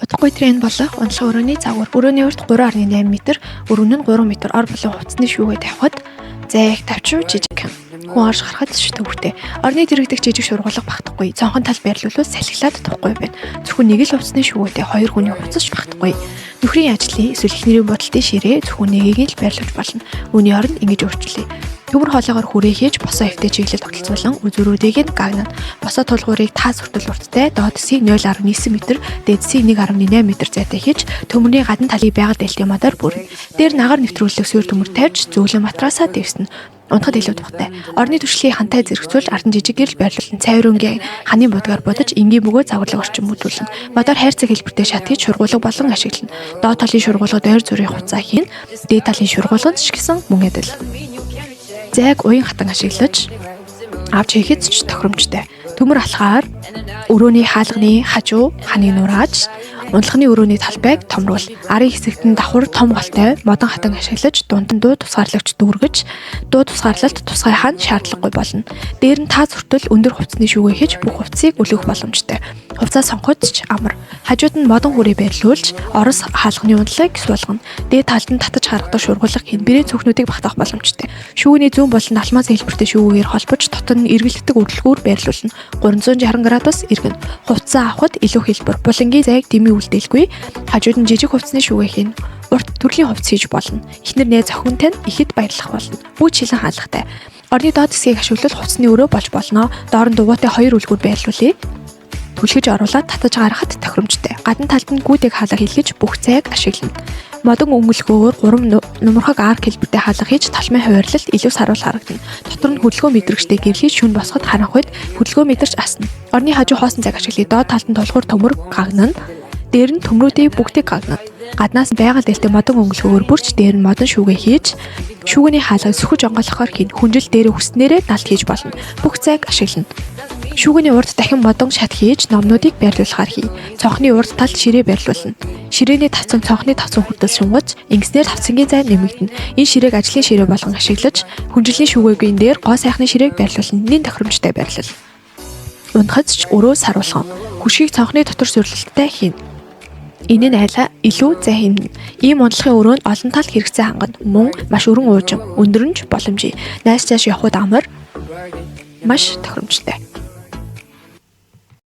Удахгүй трен болох унтлах өрөөний загвар. Өрөөний урт 3.8 м, өргөн нь 3 м ор болон хувцсны шүүгээ тавихад зай их тавчуу жижигхэн. Хүн орж гарахад ч төвөгтэй. Орны дэрэгдэх жижиг шургуулга багтахгүй. Цонхон тал байрлуулвал салхилаад тухгүй байна. Зөвхөн нэг л хувцсны шүүгээтэй хоёр хүний хувцас ч багтахгүй. Нөхрийн ажлын эсвэл эхнэрийн бодолтын ширээ зөвхөн нэгийг л байрлуулж болно. Үүний оронд ингэж өөрчлөе. Төмөр хоолоогоор хүрээ хийж босоо эвтэй чиглэл тогтолцуулан үзүүрүүдийг нь гагнана. Босоо тулгуурыг таас хүртэл урттай, доод хэсгийг 0.9 м, дээд хэсгийг 1.8 м зайтай хийж төмөрний гадна талыг байгаль дэлтийн модоор бүрнэ. Дээр нагаар нэвтрүүлэх суурь төмөр тавьж зөөлөн матрасаа дэвснэ. Унтахад илүү тухтай. Орны түвшлэгийг хантай зэрэгцүүлж ард нь жижиг гэрэл байрлуулна. Цайвар өнгийн ханын будгаар будаж энгийн бөгөөд загварлаг орчин бүрдүүлнэ. Модоор хайрцаг хэлбэртэй шат хийж шургуулга болон ашиглана. Доод талын шургуулгад ойр зүрийн хувцас хийнэ. Дээд талын шургуулганд ч гэсэн мөн адил. Зайг уян хатан ашиглаж авч хийхэд ч тохиромжтой. Төмөр алхаар өрөөний хаалганы хажуу ханыг нурааж унтлахны өрөөний талбайг томруул. Арын хэсэгт нь давхар том голтой модон хатан ашиглаж дунд нь дуу тусгаарлагч дүүргэж дуу тусгаарлалт тусгай хаан шаардлагагүй болно. Дээр нь таз хүртэл өндөр хувцсны шүүгээ хийж бүх хувцсыг өлгөх боломжтой. Хувцас сонгоход ч амар. Хажууд нь модон хүрээ байрлуулж орос хаалганы унтлыг суулгана. Дээд талд нь татаж харгадаг шургуулга хийн бэрийн цүнхнүүдийг багтаах боломжтой. Шүүгний зүүн болон алмаз хэлбэртэй шүүгээр холбож дотор нь эргэлддэг үрэлгүүр байрлуулна. 360 градус эргэнэ. Хувцас авахд илүү хэлбэр. Булангийн зайг дэмий үлдээлгүй. Хажууд нь жижиг хувцсны шүүгээ хийнэ. Урт төрлийн хувцас хийж болно. Эхнэр найз охин тань ихэд баярлах болно. Бүү чилэн хаалгатай. Орны доод хэсгийг ашиглавал хувцсны өрөө болж болно. Доор нь дугуйтай хоёр үлгүүр байрлуулъя. Түлхэж оруулаад татаж гаргахад тохиромжтой. Гадна талд нь гүйдэг хаалга хийлгэж бүх зайг ашиглана. Модон өнгөлгөөр 3 нумархаг арк хэлбэртэй хаалга хийж талмын хуваарлалт илүү саруул харагдана. Дотор нь хөдөлгөөн мэдрэгчтэй гэрлэж шүн босоход харанхуйд хөдөлгөөн мэдэрч асна. Орны хажуу хоосон зайг ашиглая. Доод талд нь тулгуур төмөр гагнана. Дээр нь төмрүүдийг бүгдийг гагнана. Гаднаас нь байгаль дэлтэй модон өнгөлгөөр бүрч дээр нь модон шүүгээ хийж шүүгэний хаалгыг сөхөж онгойлгохоор хийнэ. Хүнжил дээрээ хүснээрээ далд хийж болно. Бүх зайг ашиглана. Шүүгэний урд дахин модон шат хийж номнуудыг байрлуулахаар хий. Цонхны урд талд ширээ байрлуулна. Ширээний тавцан цонхны тавцан хүртэл сунгаж ингэснээр тавцангийн зай нэмэгдэнэ. Энэ ширээг ажлын ширээ болгон ашиглаж хүнжиллийн шүүгээгийн дээр гоо сайхны ширээг байрлуулна. Нэн тохиромжтой байрлал. Унтахад ч өрөө саруулхан. Хөшгийг цонхны дотор суйрлалттай хийнэ. Энэ нь айлаа илүү зай хэмнэнэ. Ийм унтлахын өрөө нь олон талд хэрэгцээ хангана. Мөн маш өрөн уужим, өндөр нь ч боломжийн. Найз цааш явхад амар маш тохиромжтой.